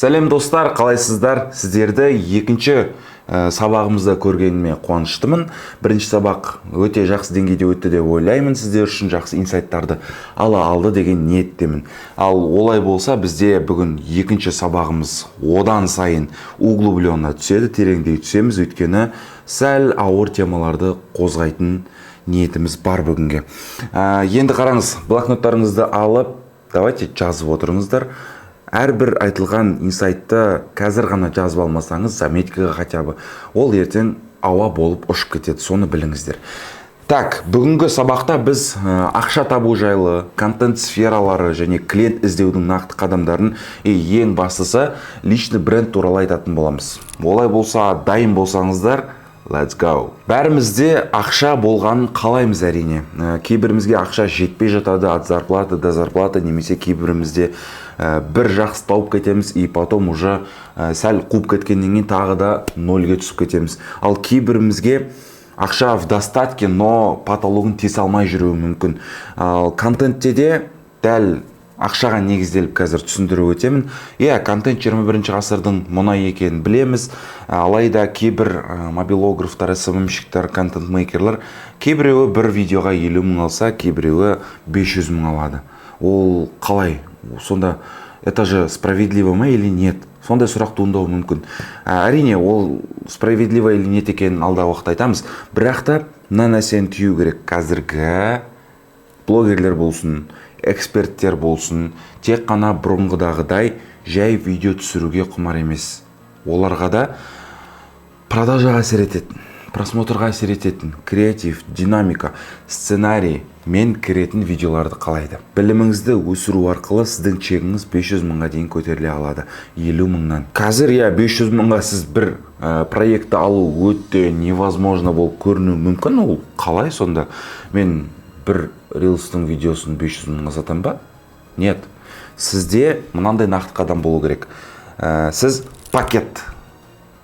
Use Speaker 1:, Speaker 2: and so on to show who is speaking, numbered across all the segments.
Speaker 1: Сәлем, достар, қалайсыздар? Сіздерді екінші сабағымызда көргеніме қуаныштымын. Бірінші сабақ өте жақсы деңгейде өтті деп ойлаймын. Сіздер үшін жақсы инсайттарды ала алды деген ниеттемін. Ал олай болса, бізде бүгін екінші сабағымыз одан сайын углубленно түседі, тереңдей түсеміз, өйткені сәл ауыр темаларды қозғайтын ниетіміз бар бүгінге. Енді қараңыз, блокноттарыңызды алып, давайте, жазып отырыңыздар. Әрбір айтылған инсайтты қазір ғана жазып алмасаңыз, заметкаға хотя бы, ол ертең ауа болып ұшып кетеді, соны біліңіздер. Так, бүгінгі сабақта біз ақша табу жайлы, контент сфералары және клиент іздеудің нақты қадамдарын и ең бастысы личный бренд туралы айтатын боламыз. Олай болса, дайын болсаңыздар, let's go. Бәрімізде ақша болғанын қалаймыз, әрине. Кейбірімізге ақша жетпей жатады от зарплаты до зарплаты, немесе кейбірімізде бір жақсы тауып кетеміз и потом уже сәл қуып кеткеннен кейін тағы да нольге түсіп кетеміз. Ал кейбірімізге ақша в достатке, но потологын тесе алмай жүруі мүмкін. Ал контентте де дәл ақшаға негізделіп қазір түсіндіріп өтемін. Иә, контент 21 ғасырдың мұнай екенін білеміз. Алайда кейбір мобилографтар, СММщиктер, контент-мейкерлер, кейбіреуі бір видеоға 50 мың алса, кейбіреуі 500 мың алады. Ол қалай сонда? Это же справедливо ма или нет? Сондай сұрақ туындауы мүмкін. Әрине, ол справедливо или нет екенін алдағы уақытта айтамыз. Бірақ та мына нәрсені түю керек: қазіргі блогерлер болсын, эксперттер болсын, тек қана бұрынғыдағыдай жай видео түсіруге құмар емес. Оларға да продажаға әсер ететін, просмотрға әсер ететін креатив, динамика, сценарий мен кіретін видеоларды қалайды. Біліміңізді өсіру арқылы сіздің чегіңіз 500 мыңға дейін көтеріле алады 50 мыңнан. Қазір, иә, 500 мыңға сіз бір проектті алу өте невозможно болып көрінуі мүмкін. Ол қалай сонда, мен бір рилстың видеосын 500 мыңға сатамын ба? Нет, сізде мынандай нақты қадам болу керек. Сіз пакет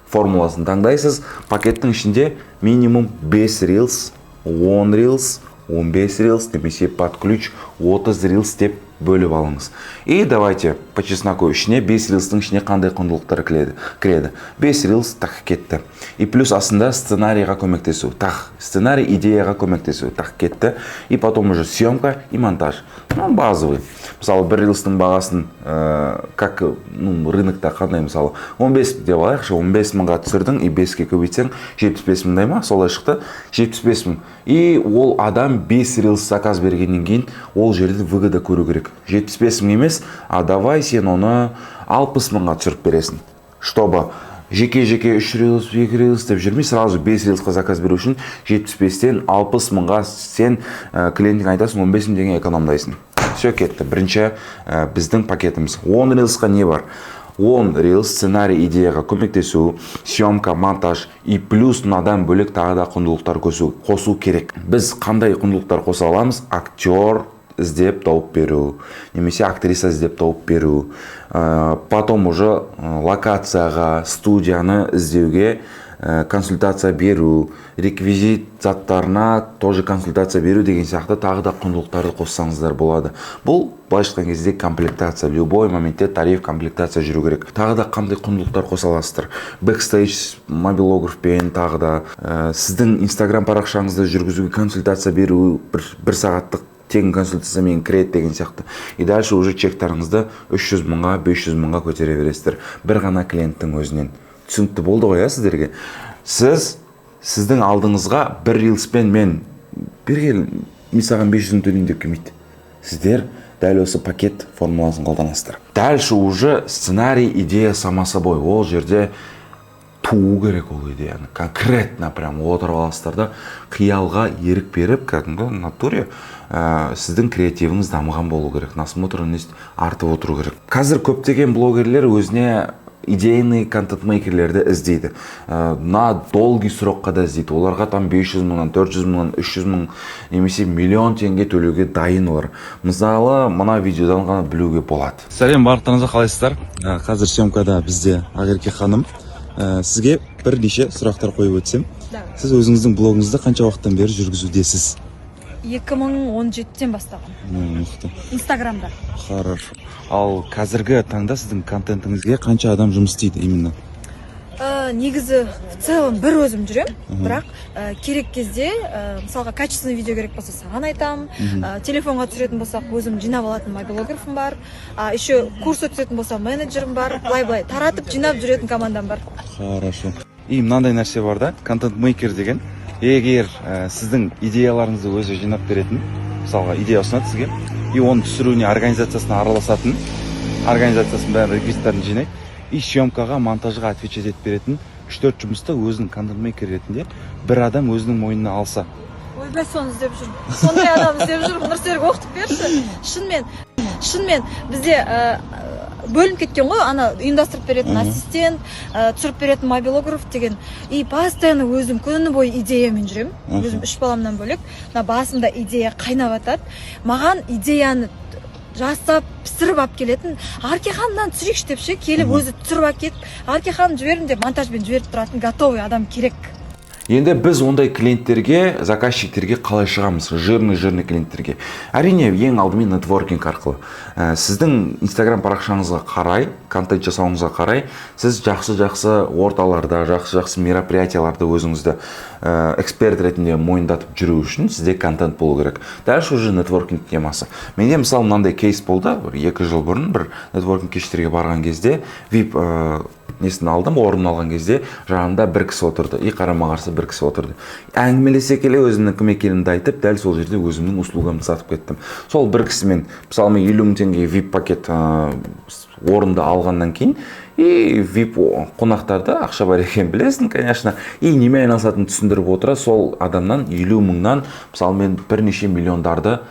Speaker 1: формуласын таңдайсыз. Пакеттің ішінде минимум 5 рилс, 10 рилс, 15 рилс немесе под ключ 30 рилс деп бөліп алыңыз. И давайте по чесноку, ішіне 5 рилстың ішіне қандай құндылықтар кіреді? 5 рилс, так, кетті. И плюс астында сценарийға көмектесу, так, сценарий, идеяға көмектесу, так, кетті. И потом уже съемка и монтаж, ну, базовый. Мысалы, бір рилстың бағасын как, ну, рынокта қандай, мысалы, 15 деп алайықшы. 15 мыңға түсірдің и 5-ке көбейтсең, 75 мыңдай ма, солай шықты, 75 мың. И ол адам 5 рилс заказ бергеннен кейін ол жерде выгода көру керек. 75 мың емес, а давай сен оны 60 мыңға түсіріп бересің, чтобы жеке жеке үш рилс, екі рилс деп жүрмей, сразу 5 рилсқа заказ беру үшін 75-тен 60 мыңға сен клиентіңе айтасың, 15 мың теңге экономдайсың. Все, кетті. Бірінші біздің пакетіміз. 10 рилсқа не бар? 10 рилс, сценарий, идеяға көмектесу, съемка, монтаж и плюс мынадан бөлек тағы да құндылықтар қосу керек. Біз қандай құндылықтар қоса аламыз? Актер іздеп тауып беру немесе актриса іздеп тауып беру, потом уже локацияға студияны іздеуге консультация беру, реквизит заттарына тоже консультация беру деген сияқты тағы да құндылықтарды қоссаңыздар болады. Бұл былайша айтқан кезде комплектация. Любой моментте тариф, комплектация жүру керек. Тағы да қандай құндылықтар қоса аласыздар? Бэкстейдж мобилографпен, тағы да сіздің инстаграм парақшаңызды жүргізуге консультация беру, бір сағаттық тегін консультациямен кіреді деген сияқты. И дальше уже чектарыңызды 300 мыңға, 500 мыңға көтере бересіздер бір ғана клиенттің өзінен. Түсінікті болды ғой, иә, сіздерге? Сіздің алдыңызға бір рилспен «мен бергел, мен саған 500 мың төлеймін» деп келмейді. Сіздер дәл осы пакет формуласын қолданасыздар. Дальше уже сценарий, идея само собой, ол жерде туу керек. Ол идеяны конкретно прям отырып аласыздар да, қиялға ерік беріп, кәдімгі натуре сіздің креативіңіз дамыған болу керек, насмотренность артып отыру керек. Қазір көптеген блогерлер өзіне идейный контент-мейкерлерді іздейді, на долгий срокқа да іздейді. Оларға там 500 мыңнан, 400 мыңнан, 300 мың немесе миллион теңге төлеуге дайын олар. Мысалы, мына видеодан ғана білуге болады.
Speaker 2: Сәлем барлықтарыңызға, қалайсыздар? Қазір съемкада бізде Ақерке ханым. Сізге бірнеше сұрақтар қойып өтсем. Сіз өзіңіздің блогыңызды қанша уақыттан бері жүргізудесіз?
Speaker 3: 2017-тен бастағанмын.
Speaker 2: Мықты.
Speaker 3: Инстаграмда.
Speaker 2: Хорошо. Ал қазіргі таңда сіздің контентіңізге қанша адам жұмыс істейді именно?
Speaker 3: Негізі в целом бір өзім жүремін, бірақ керек кезде, мысалға, качественный видео керек болса, саған айтамын. Телефонға түсіретін болсақ, өзім жинап алатын мобилографым бар, а еще курс өткізетін болса, менеджерім бар. Былай былай таратып, жинап жүретін командам бар.
Speaker 2: Хорошо. И мынандай нәрсе бар да, контент мейкер деген, егер сіздің идеяларыңызды өзі жинап беретін, мысалға, идея ұсынады сізге и оның түсіруіне, организациясына араласатын, организациясының бәрін, реквизиттарын жинайды и съемкаға, монтажға отвечать етіп беретін, үш төрт жұмысты өзінің контент мейкер ретінде бір адам өзінің мойнына алса.
Speaker 3: Ойбай, соны іздеп жүрмін, сондай адам іздеп жүрмін. Нұрсерік, оқытып берші. Шынымен бізде бөлініп кеткен ғой, ана ұйымдастырып беретін ассистент, түсіріп беретін мобилограф деген. И постоянно өзім күні бойы идеямен жүремін. Өзім үш баламнан бөлек, мына басымда идея қайнап жатады. Маған идеяны жасап, пісіріп алып келетін, «Арке ханым, мынаны түсірейікші» деп ше, келіп, өзі түсіріп әкеліп, «Арке ханым, жібердім» деп, монтажбен жіберіп тұратын готовый адам керек.
Speaker 1: Енді біз ондай клиенттерге, заказчиктерге қалай шығамыз? Жирный, жирный клиенттерге. Әрине, ең алдымен нетворкинг арқылы. Сіздің Инстаграм парақшаңызға қарай, контент жасауыңызға қарай, сіз жақсы жақсы орталарда, жақсы жақсы мероприятияларда өзіңізді эксперт ретінде мойындатып жүру үшін сізде контент болу керек. Дальше уже нетворкинг темасы. Менде, мысалы, мынандай кейс болды. Бір 2 жыл бұрын бір нетворкинг кештерге барған кезде VIP несін алдым, орнын алған кезде жанымда бір кісі отырды и қарама қарсы бір кісі отырды. Әңгімелесе келе өзімнің кім екенімді айтып, дәл сол жерде өзімнің услугамды сатып кеттім. Сол бір кісімен, мысалы, мен 50 000 теңгеге VIP пакет орынды алғаннан кейін и VIP қонақтарды, ақша бар екенін білесің, конечно, и немен айналысатынын түсіндіріп отыра, сол адамнан 50 мыңнан, мысалы, мен бірнеше миллиондарды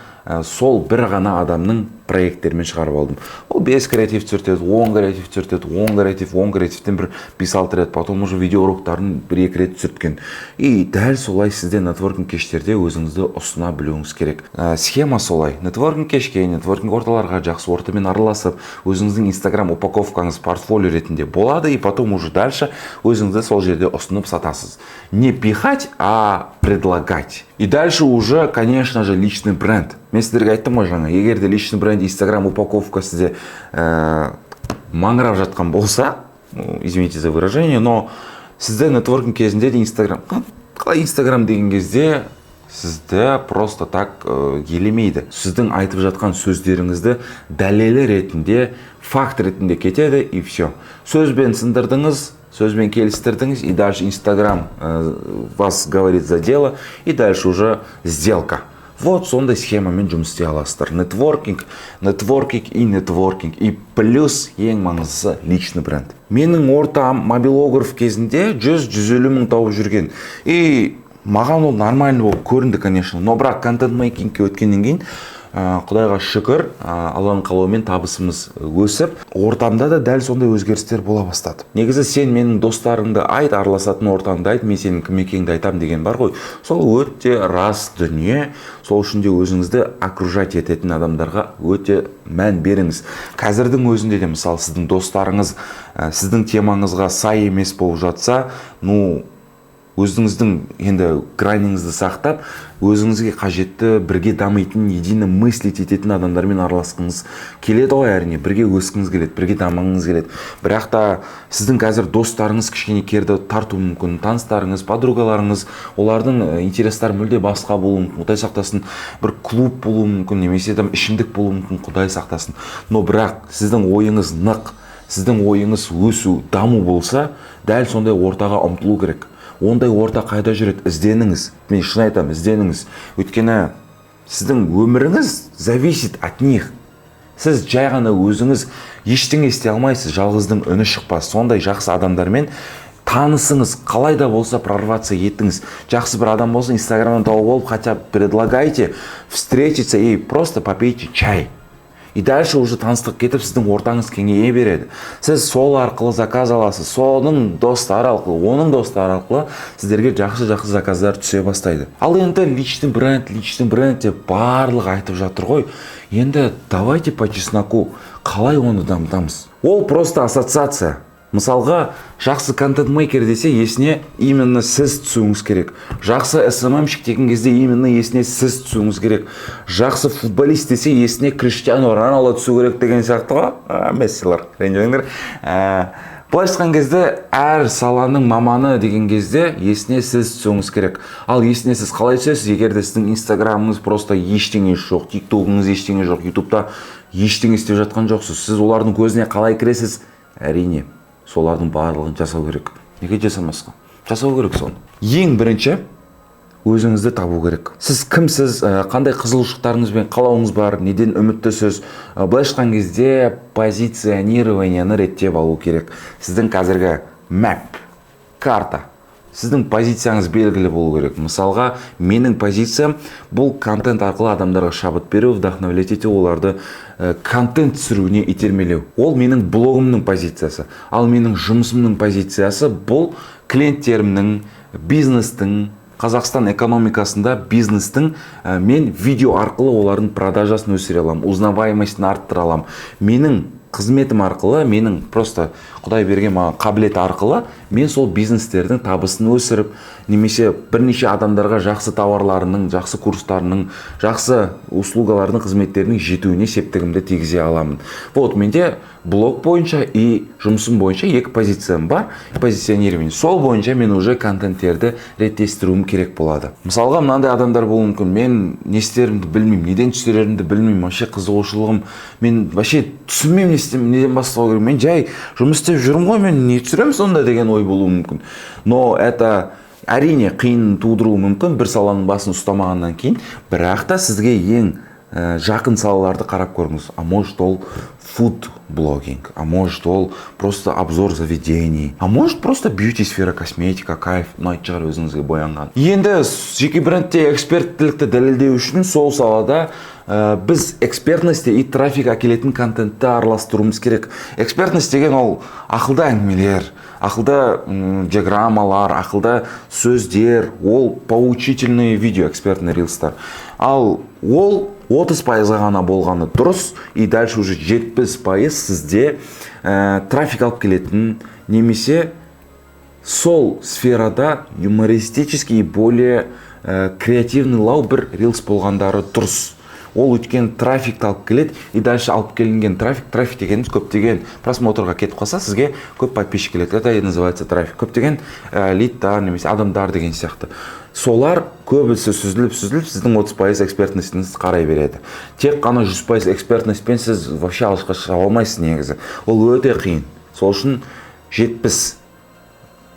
Speaker 1: сол бір ғана адамның проекттерімен шығарып алдым. Ол бес креатив түсіртеді, 10 креатив түсіртеді, 10 креатив, 10 креативтен бір бес алты рет, потом уже видеоуроктарын бір екі рет түсірткен. И дәл солай сізде нетворкинг кештерде өзіңізді ұсына білуіңіз керек. Схема солай: нетворкинг кешке, нетворкинг орталарға, жақсы ортамен араласып, өзіңіздің Инстаграм упаковкаңыз портфолио ретінде болады, и потом уже дальше өзіңізді сол жерде ұсынып сатасыз. Не пихать, а предлагать. И дальше уже, конечно же, личный бренд. Мен сіздерге айттым ғой жаңа, егер де личный бренд, Инстаграм упаковка сізде маңырап жатқан болса, ну, извините за выражение, но сізді нетворкинг кезінде де Инстаграм қалай, Инстаграм деген кезде сізді просто так елемейді. Сіздің айтып жатқан сөздеріңізді дәлелі ретінде, факт ретінде кетеді, и все. Сөзбен сындырдыңыз, сөзбен келістірдіңіз, и дальше Инстаграм вас говорит за дело, и дальше уже сделка. Вот сондай схемамен жұмыс істей аласыздар. Нетворкинг, нетворкинг и нетворкинг, и плюс ең маңыздысы личный бренд. Менің ортам мобилограф кезінде 100-150 мың тауып жүрген, и маған ол нормально болып көрінді, конечно. Но бірақ контент мейкингке өткеннен кейін, құдайға шүкір, Алланың қалауымен табысымыз өсіп, ортамда да дәл сондай өзгерістер бола бастады. Негізі, «Сен менің достарыңды айт, араласатын ортаңды айт, мен сенің кім екеніңді айтамын» деген бар ғой, сол өте рас дүние. Сол үшін де өзіңізді окружать ететін адамдарға өте мән беріңіз. Қазірдің өзінде де, мысалы, сіздің достарыңыз сіздің темаңызға сай емес болып жатса, ну, өзіңіздің енді граніңізді сақтап, өзіңізге қажетті, бірге дамитын, едино мыслить ететін адамдармен араласқыңыз келеді ғой. Әрине, бірге өскіңіз келеді, бірге дамығыңыз келеді. Бірақ та сіздің қазір достарыңыз кішкене керді тартуы мүмкін, таныстарыңыз, подругаларыңыз, олардың интерестері мүлде басқа болуы мүмкін. Құдай сақтасын, бір клуб болуы мүмкін немесе там ішімдік болуы мүмкін, құдай сақтасын. Но бірақ сіздің ойыңыз нық, сіздің ойыңыз өсу, даму болса, дәл сондай ортаға ұмтылу керек. Ондай орта қайда жүреді? Ізденіңіз, мен шын айтамын, ізденіңіз. Өйткені сіздің өміріңіз зависит от них. Сіз жай ғана өзіңіз ештеңе істей алмайсыз, жалғыздың үні шықпас. Сондай жақсы адамдармен танысыңыз, қалай да болса прорваться етіңіз. Жақсы бір адам болса, Инстаграмнан тауып алып, хотя бы предлагайте встретиться и просто попейте чай. И дальше уже таныстық кетіп, сіздің ортаңыз кеңейе береді. Сіз сол арқылы заказ аласыз, соның достары арқылы, оның достары арқылы сіздерге жақсы жақсы заказдар түсе бастайды. Ал енді личный бренд, личный бренд деп барлығы айтып жатыр ғой. Енді давайте по чесноку, қалай оны дамытамыз? Ол просто ассоциация. Мысалға, жақсы контент-мейкер десе, есіне именно сіз түсуіңіз керек. Жақсы СММщик деген кезде именно есіне сіз түсуіңіз керек. Жақсы футболист десе, есіне Криштиану Роналдо түсу керек деген сияқты ғой. Мессилар, ренжімеңдер. Былайша айтқан кезде, әр саланың маманы деген кезде есіне сіз түсуіңіз керек. Ал есіне сіз қалай түсесіз, егер де сіздің инстаграмыңыз просто ештеңе жоқ, тиктогыңыз ештеңе жоқ, ютубта ештеңе істеп жатқан жоқсыз? Сіз олардың көзіне қалай кіресіз? Әрине, солардың барлығын жасау керек. Неге жасамасқа? Жасау керек соны. Ең бірінші өзіңізді табу керек. Сіз кімсіз, қандай қызығушылықтарыңыз бен қалауыңыз бар, неден үміттісіз? Былайша айтқан кезде, позиционированиені реттеп алу керек. Сіздің қазіргі map, карта, сіздің позицияңыз белгілі болу керек. Мысалға, менің позициям — бұл контент арқылы адамдарға шабыт беру, вдохновлять ету, оларды контент түсіруіне итермелеу. Ол менің блогымның позициясы. Ал менің жұмысымның позициясы — бұл клиенттерімнің, бизнестің, Қазақстан экономикасында бизнестің, мен видео арқылы олардың продажасын өсіре аламын, узнаваемость арттыра аламын. Менің қызметім арқылы, менің просто Құдай берген маған қабілет арқылы мен сол бизнестердің табысын өсіріп немесе бірнеше адамдарға жақсы тауарларының, жақсы курстарының, жақсы услугалардың, қызметтерінің жетуіне септігімді тигізе аламын. Вот менде блог бойынша и жұмысым бойынша екі позициям бар, позиционирование. Сол бойынша мен уже контенттерді реттестіруім керек болады. Мысалға, мынандай адамдар болуы мүмкін: мен не істерімді білмеймін, неден түсірерімді білмеймін, вообще қызығушылығым, мен вообще түсінбеймін, не істем, неден бастау керек, мен жай жұмыс істеп жүрмін ғой, мен не түсіремін сонда деген ой болуы мүмкін. Но это, әрине, қиын тудыруы мүмкін бір саланың басын ұстамағаннан кейін. Бірақ та сізге ең жақын салаларды қарап көріңіз. А может, ол фуд блогинг, а может, ол просто обзор заведений, а может, просто бьюти сфера, косметика, кайф, ұнайтын шығар өзіңізге боянған. Енді жеке брендте эксперттілікті дәлелдеу үшін сол салада біз экспертность и трафик әкелетін контентті араластыруымыз керек. Экспертность деген ол ақылды әңгімелер, ақылды диаграммалар, ақылды сөздер, ол поучительный видео, экспертный рилстар. Ал ол 30%-ға ғана болғаны дұрыс. И дальше уже 70% сізде трафик алып келетін немесе сол сферада юмористический и более креативный лау бір рилс болғандары дұрыс. Ол өйткені трафикті алып келеді. И дальше алып келінген трафик, трафик дегеніміз көптеген просмотрға кетіп қалса, сізге көп подписчик келеді, это и называется трафик. Көптеген лидтар немесе адамдар деген сияқты, солар көбісі сүзіліп, сүзіліп, сіздің 30% экспертностіңізді қарай береді. Тек қана 100% экспертностьпен сіз вообще алысқа шыға алмайсыз негізі, ол өте қиын. Сол үшін 70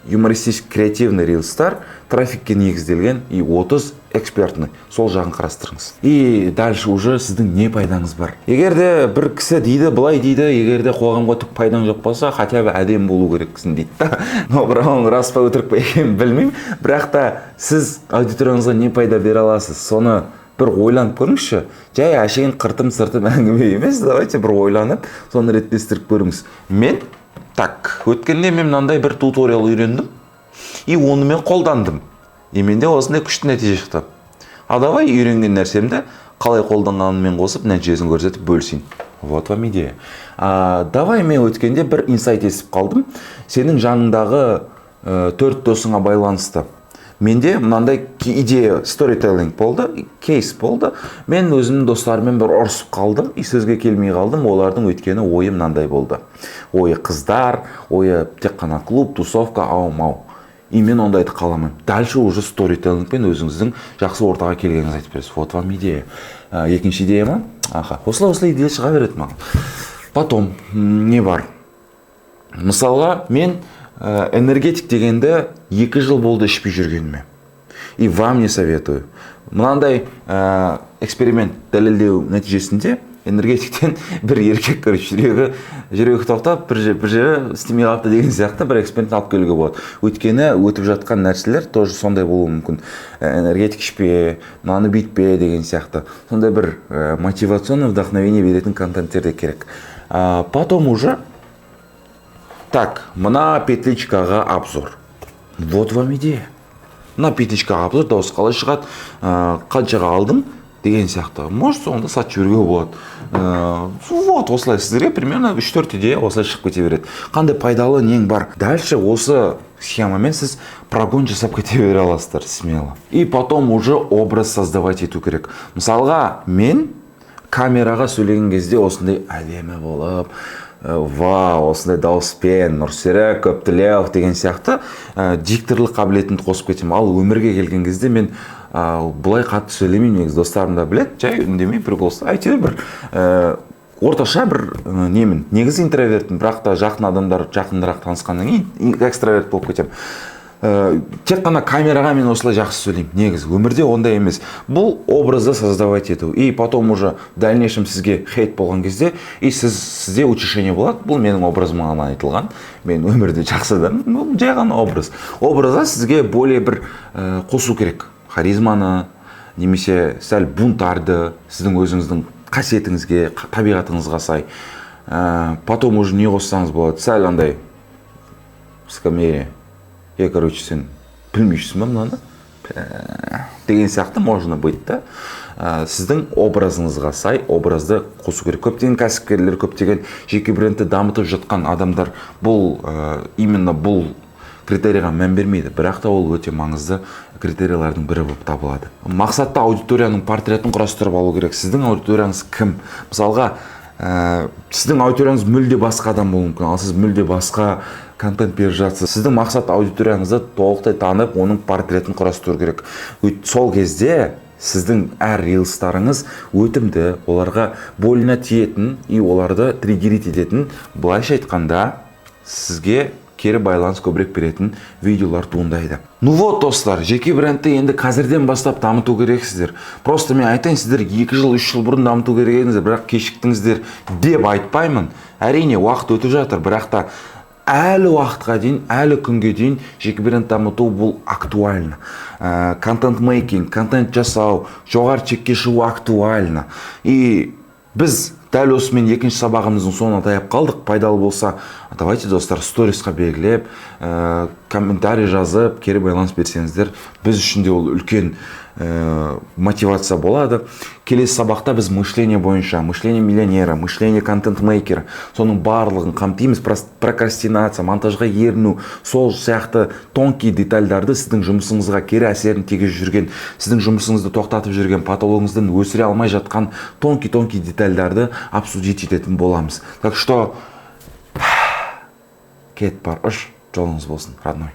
Speaker 1: юмористический, креативный рилстар, трафикке негізделген, и 30 экспертный, сол жағын қарастырыңыз. И дальше уже сіздің не пайдаңыз бар? Егер де бір кісі дейді, былай дейді: егер де қоғамға түк пайдаң жоқ болса, хотя бы әдемі болу керексің дейді да. Но бірақ оның рас па, өтірік па екенін білмеймін. Бірақ та сіз аудиторияңызға не пайда бере аласыз, соны бір ойланып көріңізші. Жай әшейін қыртым сыртым әңгіме емес, давайте бір ойланып, соны реттестіріп көріңіз. Мен так, өткенде мен мынандай бір туториал үйрендім и оны мен қолдандым, и менде осындай күшті нәтиже шықты. А давай үйренген нәрсемді қалай қолданғаныммен қосып, нәтижесін көрсетіп бөлісейін. Вот вам идея. Давай мен өткенде бір инсайт естіп қалдым сенің жаныңдағы төрт досыңа байланысты. Менде мынандай идея, сторителлинг болды, кейс болды. Мен өзімнің достарыммен бір ұрысып қалдым и сөзге келмей қалдым. Олардың өйткені ойы мынандай болды: ойы қыздар, ойы тек қана клуб, тусовка, ау мау и мен ондайды қаламаймын. Дальше уже сторителлингпен өзіңіздің жақсы ортаға келгеніңізді айтып бересіз. Вот вам идея. Екінші идея ма? Аха, осылай, осылай идея шыға береді маған. Потом не бар? Мысалға, мен энергетик дегенді 2 жыл болды ішпей жүргеніме, и вам не советую. Мынандай эксперимент дәлелдеу нәтижесінде энергетиктен бір еркек, короче, жүрегі тоқтап, бір жері істемей қалыпты деген сияқты бір эксперимент алып келуге болады. Өйткені өтіп жатқан нәрселер тоже сондай болуы мүмкін. Энергетик ішпе, мынаны бүйтпе деген сияқты сондай бір мотивационный, вдохновение беретін контенттер де керек. Потом уже так, мына петличкаға обзор, вот вам идея. Мына петличкаға обзор, дауысы қалай шығады, қаншаға алдым. Деген сияқты. Может, соңында сатып жіберуге болады. Вот осылай сіздерге примерно үш төрт идея осылай шығып кете береді, қандай пайдалы нең бар. Дальше осы схемамен сіз прогон жасап кете бере аласыздар смело. И потом уже образ создавать ету керек. Мысалға, мен камераға сөйлеген кезде осындай әдемі болып, вау, осындай дауыспен «Нұрсерік Көптілеуов» деген сияқты дикторлық қабілетімді қосып кетемін. Ал өмірге келген кезде мен былай қатты сөйлемеймін негізі, достарым да біледі, жай үндемей, бір болса, әйтеуір бір орташа бір немін. Негізі интровертпін, бірақ та жақын адамдар, жақынырақ танысқаннан кейін экстраверт болып кетемін. Тек қана камераға мен осылай жақсы сөйлеймін, негізі өмірде ондай емес. Бұл образды создавать ету. И потом уже в дальнейшем сізге хейт болған кезде и сізде утешение болады: бұл менің образым ғана айтылған, мен өмірде жақсы адаммын. Бұл жай ғана образ. Образда сізге более бір қосу керек харизманы немесе сәл бунтарды, сіздің өзіңіздің қасиетіңізге, табиғатыңызға сай. Потом уже не қоссаңыз болады? Сәл андай скамее, е, короче, сен білмейсің ба мынаны деген сияқты можно быть да. Сіздің образыңызға сай образды қосу керек. Көптеген кәсіпкерлер, көптеген жеке брендті дамытып жатқан адамдар бұл именно бұл критерийға мән бермейді, бірақ та ол өте маңызды критерийлардың бірі болып табылады. Мақсатты аудиторияның портретін құрастырып алу керек. Сіздің аудиторияңыз кім? Мысалға, сіздің аудиторияңыз мүлде басқа адам болуы мүмкін, ал сіз мүлде басқа контент беріп жатсыз. Сіздің мақсат аудиторияңызды толықтай танып, оның портретін құрастыру керек. Сол кезде сіздің әр рилстарыңыз өтімді, оларға больно тиетін и оларды триггерить ететін, былайша айтқанда, сізге кері байланыс көбірек беретін видеолар туындайды. Ну вот, достар, жеке брендті енді қазірден бастап дамыту керексіздер. Просто мен айтайын, сіздер 2 жыл, 3 жыл бұрын дамыту керек едіңіздер, бірақ кешіктіңіздер деп айтпаймын. Әрине, уақыт өтіп жатыр, бірақ та әлі уақытқа дейін, әлі күнге дейін жеке бренд дамыту бұл актуально. Контент мейкинг, контент жасау, жоғары чекке шығу актуально. И біз дәл осымен екінші сабағымыздың соңына таяп қалдық. Пайдалы болса, давайте, достар, сторисқа белгілеп, комментарий жазып, кері байланыс берсеңіздер, біз үшін де ол үлкен мотивация болады. Келесі сабақта біз мышление бойынша, мышление миллионера, мышление контент-мейкера, соның барлығын қамтимыз. Прокрастинация, монтажға еріну, сол сияқты тонкий детальдарды, сіздің жұмысыңызға кері әсерін тигізіп жүрген, сіздің жұмысыңызды тоқтатып жүрген, потологыңызды өсіре алмай жатқан тонкий тонкий детальдарды обсудить ететін боламыз. Так что кет бар, ұш, жолыңыз болсын, родной.